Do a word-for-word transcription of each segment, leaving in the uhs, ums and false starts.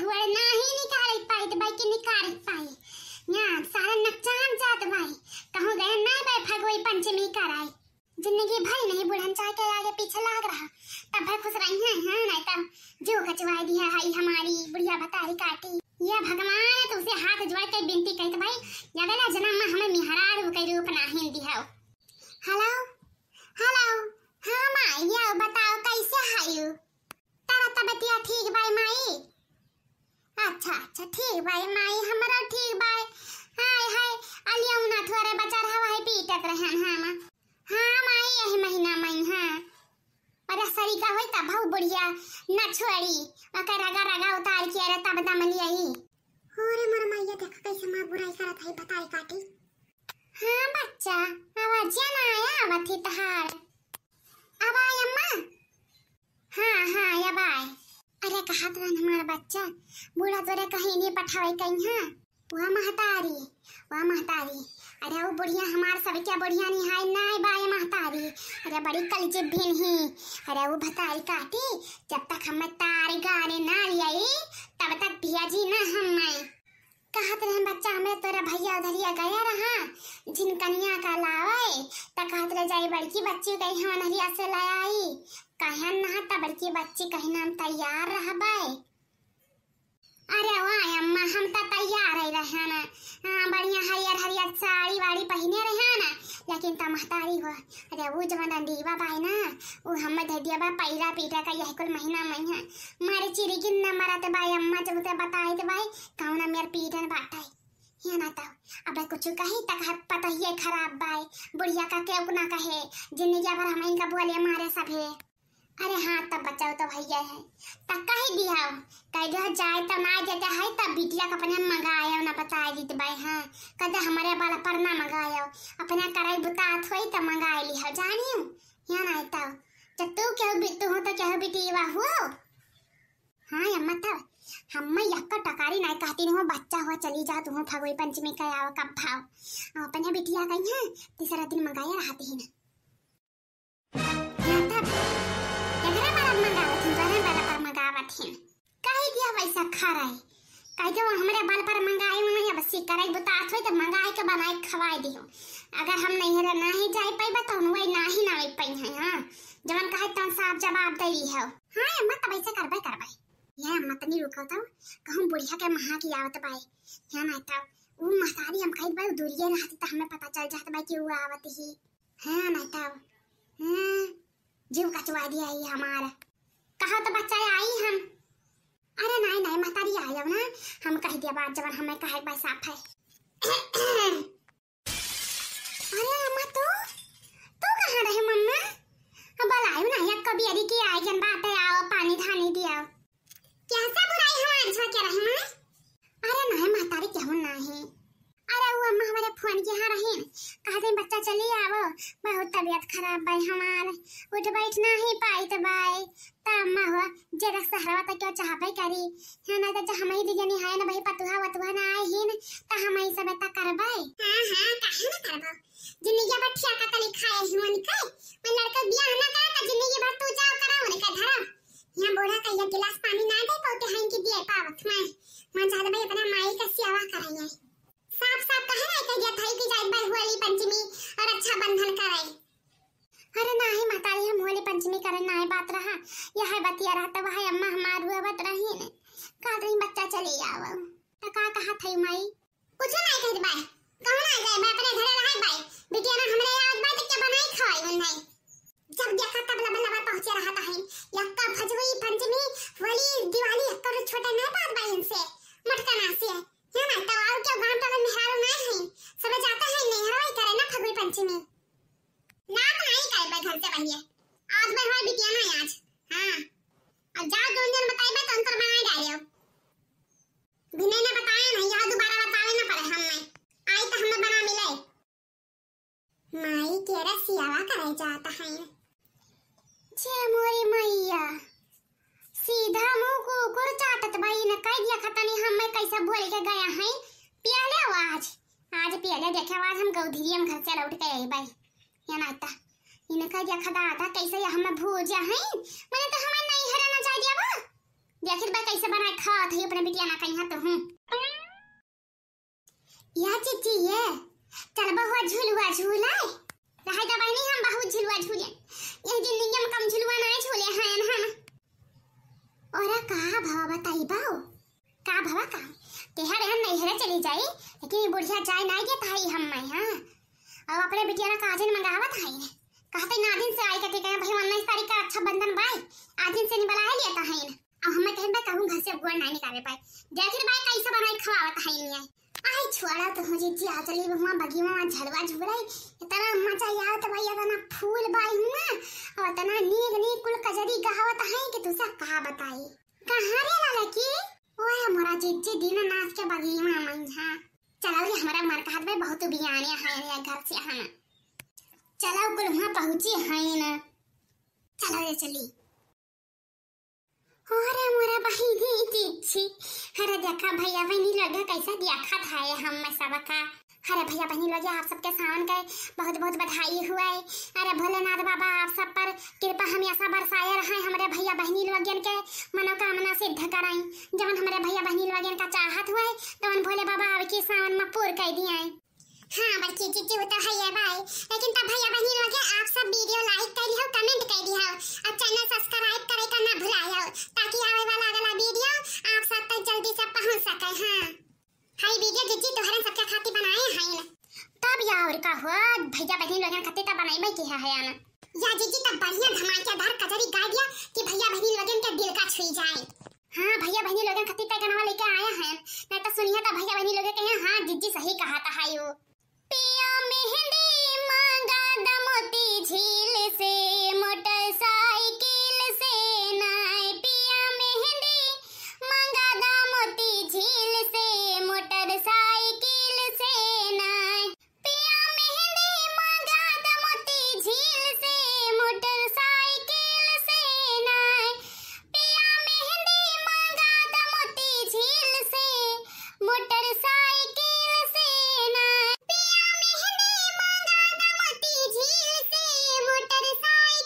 बड़ नाही निकाल पाइत बाई कि निकाल पाई। यहाँ सारा नकचान जात बाई। कहूँ गए ना बाई फगुई पंचमी कराई। जिंदगी भर नहीं बुढ़न चाह के आगे पीछे लाग रहा। तब भर खुश रही हैं, हाँ, नहीं तब जो कचवाई दिया है हमारी बुढ़िया भतारी काटी। ये भगवान तुमसे हाथ जोड़ के विनती कहत बाई, अगला जन्म में हमें मिहरारू के रूप नाहिन दिहाओ। हेलो, हेलो, हाँ माई, ये बताओ कैसे हयू? तारा तबतिया ठीक बाई माई? अच्छा, अच्छा, ठीक बाई माई, हमरो ठीक बाई। हाय, हाय, अलियौ ना थोरे बचा रहा है, पीटत रहन हम। हाँ माई, यही महीना में, हाँ। अरे सरी का होई तब हऊ बुढ़िया न छोड़ी, ओकर रगा रगा उतार के अरे तब दम लियाई। हो रे मोर माई, ये देख कैसे माँ बुराई करत है, बताई काटी। हाँ बच्चा, आवाजिया ना आया आवत ही तहार। अब आय अम्मा? हाँ, हाँ, अब आय। अरे कहत रहन हमार बच्चा, बूढ़ा तोरे कहीं नहीं पठावे कहीं, हाँ? वाह महतारी, वाह महतारी। अरे वो बुढ़िया हमार सबके बुढ़िया निहाय नाय बाय महतारी। अरे बड़ी कलजिप भिन ही। अरे वो भतारी काटी, जब तक हमें तार गाने ना लियाई, तब तक पिया जी ना हमें। कहत रहन बच्चा, हमरे तोरा भैया उधरिया गया रहा, जिनकनिया का लावे, त कहत रहे जाई बड़की बच्ची कहीं हम नहरिया से ले आई। कहन ना त बड़की बच्ची कहीं हम तैयार रहबे। अरे वाह अम्मा, हम त तैयार है रहन। हाँ, बढ़िया हरियर हरियर साड़ी वाड़ी पहिने रहन, लेकिन त महतारी हो, अरे वो जवन रंडीवा बाई ना, वो हमें दे दिया बा पैरा पीटा का यह कुल महीना में है। मारे चिरिगिन न मरत बाई अम्मा, जब ते बताई दे बाई, कौन मेर पीटन बाटे। ये ना तो, अबे कुछ कही तक है पता ही है खराब बाई, बुढ़िया का केहू ना कहे, जिंदगी भर हम इनका बोले मारे सभे। अरे हाँ, तब बचाओ तो भैया है, तब कह दिया, कह दिया जाए तो ना देते है, तब बिटिया का अपने मंगाए ना बताए दीत बाई, हाँ, कदे हमारे बाल पर ना मंगाए, अपने कराई बुतात होई तो मंगाए ली हो, जानियो, या ना तो, जब तू केहू बि-, तू हो तो केहू बिटिया हो। हाँ अम्मा, तब हम यक्का टकारी नाय कहती हो, बच्चा हुआ चली जा, तू हो फगुई पंचमी का आवा कब भाव, अपने बिटिया कहीं है, तीसरा दिन मंगाया रहती है ना। या तब, एकरे बारे में मंगावत हिन, तोरे बारे पर मंगावत हिन। कही दिया वैसा खा रहे। कह दो हमरे बाल पर मंगाई हुई है, बस ये करे बुतात होई तो मंगाई के बनाई खवाई दियो। अगर हम नहीं है, नहीं जाई पाई बा, तो हम वही नाही ना वही पाई है, हाँ। जवन कहे तवन साफ जवाब दे रही हो। हाँ अम्मा, तब ऐसे करबे करबे। ये अम्मा तनी रुको तो, कहूँ बुढ़िया के महा की आवत बाई। या ना तो, वो महतारी हम कही बाई, दूरिये रहती तो हमें पता चल जात बाई कि वो आवत ही। हाँ ना तो, हाँ, जीव कचवा दिया ही हमारा। कहा तो बच्चा आई हम। अरे नहीं, नहीं, महतारी आई अब ना, हम कह दिया बात जवन हमें कहे के बा साफ है। अरे अम्मा, तू, तू कहाँ रहे मम्मा? अब बुलायो ना, या कभी अरी की आई जन बात है, आओ पानी धानी दिया। कैसा बुराई हमारे छो के रहे माँ? अरे नहीं महतारी, केहू नहीं। अरे वो अम्मा हमारे फोन के यहाँ रही, कहा थे बच्चा चली आवो, बहुत तबीयत खराब बाई हमार, उठ बैठ नहीं पाई तो बाई, त अम्मा हो, जे रस हरवा त क्यों चाहबे करी, है ना, त हम ही दुजनी है ना भाई, पतुहा वतुहा ना आए ही न, त हम ही सब त करबे। हाँ, हाँ, काहे ना करबो? जिंदगी भर ठिया का तली खाए ही मन के, मैं लड़का बियाह ना करे त जिंदगी भर तू जाओ करा उनके धरम। यहाँ बूढ़ा का एक गिलास पानी ना दे पाते हैं कि दिए पावत मैं, मैं चाहत भाई अपना माई का सेवा कराइए। साफ साफ कहे ना कह दिया था कि जाए भाई होली पंचमी और रक्षाबंधन करे। अरे नाही महतारी, हम होली पंचमी करे नाही बात रहा, यह बतिया रहा तब है अम्मा हमार हुआ बत रही ने, कहत रही बच्चा चली आवो। त का कहा थई माई? कुछ नाही कहत बाय, कहूँ ना जाए बाय, अपने घरे रहे बाय, बिटिया ना हमरे याद बाय त क्या बनाई खवाई उन नहीं। जब देखा तब लबर लबर पहुँचे रहा है, यक्का फजवी पंचमी होली दिवाली यक्का छोटा नहीं बात बाय इनसे, मटका ना से। है ना, तब और क्या गांव टोला में हारो नहीं है, सब जाता है नहीं हरवाई करे ना फगुई पंचमी। ना तो नहीं करे भाई घर से पहले। आज मैं हमारी बिटिया ना आज। हाँ। और जाओ जो उन दिन बताई बात अंतर बनाए डाले हो। बिना ना बताया ना, यहाँ दोबारा बतावे ना पड़े हमें। आई तो हमें बना मिले। माई के रसियावा करे जाता है। जे मोरी मैया, सीधा मुंह कुकुर चाटत बा, इनका देखा तनी हमें कैसे बोल के गया है। पियले हो आज, आज पियले देखे आज हम गौधरियम घर से लौट के आई बाई। या ना ता, इनका देखा दादा कैसे ये हमें भूजा है, मैंने तो हमें नहीं हराना चाहिए बा। आखिर बा कैसे बनाए खात है अपने बिटिया ना कहीं तो हूँ। या चिच्ची ये, चलबा हुआ झुलुआ झूलाए? रहे दा बहिनी, हम बहुत झुलुआ झूले। यह जिंदगी में कम झुलुआ ना झूले हैं हम। और का भवा बताई बाऊ? का भवा का? तेहर एहन नैहरे चली जाई, लेकिन ये बुढ़िया जाए ना ये ताई हम मैं, हाँ। और अपने बिटिया ना काजन मंगावत है। कहते ना दिन से आई कहते कहे भाई उन्नीस तारीख का रक्षाबंधन बाई, आज दिन से नहीं बुलाए लिया ताई। अब हमें कहीं बा कहूँ घर से गोड़ नहीं निकाले पाए। देखिर बाई कैसे बनाई खवावत है इन्हें। आई छोड़ा तो हो जीजी, आ चली हुआ बगीवा में झड़वा झूलाई। इतना मजा आवत भाई, इतना फूल बाई हुआ और इतना नीक नीक कुल कजरी गहावत है कि तुझे कहा बताई। कहाँ रे ललकी? ओए मोरा जीजी दीनानाथ के बगीवा में, हाँ। चलो रे, हमारा मर कहत बे बहुत बियाने हैं ये घर से, हाँ ना। चलो कुल वहाँ पहुँची हैं ना। चलो रे चली। अरे मोरा बहिनी जीजी, अरे देखा भैया बहिनी लोग कैसा देखत है हम सबका। अरे भैया बहिनी लोग आप सबके सावन के बहुत बहुत बधाई हुआ है। अरे भोलेनाथ बाबा आप सब पर कृपा हमेशा बरसाए रहे, हमरे भैया बहिनी लोगन के मनोकामना सिद्ध कराई। जवन हमरे भैया बहिनी लोगन का चाहत हुआ है तवन भोले बाबा अब की सावन में पूर कर दिए। हाँ बड़की जीजी वो तो है ये बाई, लेकिन तब भैया बहिनी लोग आप सब वीडियो लाइक कर लियो, कमेंट कर दियो और चैनल सब्सक्राइब करे का ना भुलायो, ताकि आवे वाला अगला वीडियो आप सब तक जल्दी से पहुँच सके। हाँ, हाई वीडियो जीजी तोहरन सबके खातिर बनाए हैं। तब या और का हुआ, भैया बहिनी लोगन खातिर तब बनाई मैं किया है आना। या जीजी तब बढ़िया धमाकेदार कजरी गा दिया कि भैया बहिनी लोगन के दिल का छुई जाए। हाँ, भैया बहिनी लोगन खातिर तय गनवा लेके आया है, नहीं तो सुनिए तो भैया बहिनी लोगन कहे हाँ जीजी सही कहा था हाई वो। पिया मेहंदी मांगा द मोती झील से, मोटरसाइकिल से नाय। पिया मेहंदी मांगा द मोती झील से, मोटरसाइकिल से नाय। पिया मेहंदी मांगा द मोती झील से, मोटरसाइकिल से नाय। पिया मेहंदी मांगा द मोती झील से, मोटरसाइकिल से नाय। पिया मेहंदी मांगा द मोती झील से, मोटरसाइकिल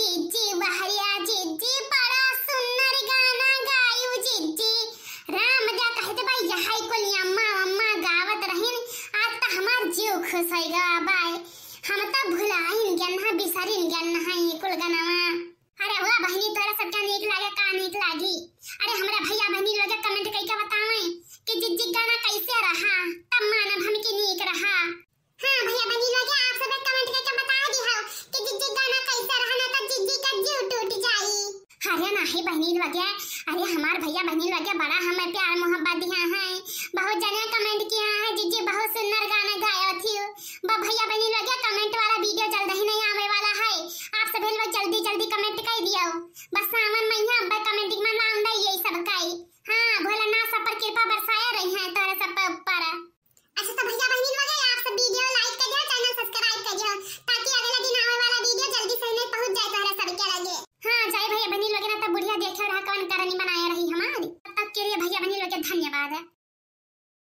जिज्जी बहरिया जिज्जी, बड़ा सुन्नर गाना गायू जिज्जी। राम जा कहते बा, यही कुल अम्मा अम्मा गावत रहिन, आज त हमार जीव खुश होइ गवा बाय। हम त भुलाइन गन हा, बिसरिन गन हा ई कुल गनवा। अरे वाह बहिनी, तोहरा सबके नीक लागे का नीक लागी? अरे हमरा भैया बहिनी लोग comment कइके बतावें कि जिज्जी गाना कैसे रहा, तब मानब हम कि नीक रहा। हाँ भैया बहिनी लोग, आप सब comment कइके बता दिहो कि जिज्जी गाना कैसे रहा, ना तो जिज्जी का जीव टूट जाई। अरे नाही बहिनी लोग, अरे हमार भैया बहिनी लोग बड़ा हमें प्यार मोहब्बत दिहा है, बहुत जने comment किहा है, जिज्जी बहुत सुंदर गाना गायो थी। बा भैया बहिनी लोग, comment वाला video जल्द ही नहीं आवे वाला है, आप सभी लोग जल्दी जल्दी comment कर दियो। बस सावन महीना अब comment में नाम दे यही सब काई। हाँ, भोलेनाथ सब पर कृपा बरसाए रही है तोहरे सब पर ऊपर। अच्छा तो भैया बहिनी लोग, आप सब video like कर दियो, channel subscribe कर दियो, ताकि अगला दिन आवे वाला video जल्दी से नहीं पहुंच जाए तोहरे सबके लगे। हाँ जाए भैया बहिनी लोग, ना तो बुढ़िया देखे रहा कौन करनी बनाए रही हमारी। तब तक के लिए भैया बहिनी लोग के धन्यवाद है।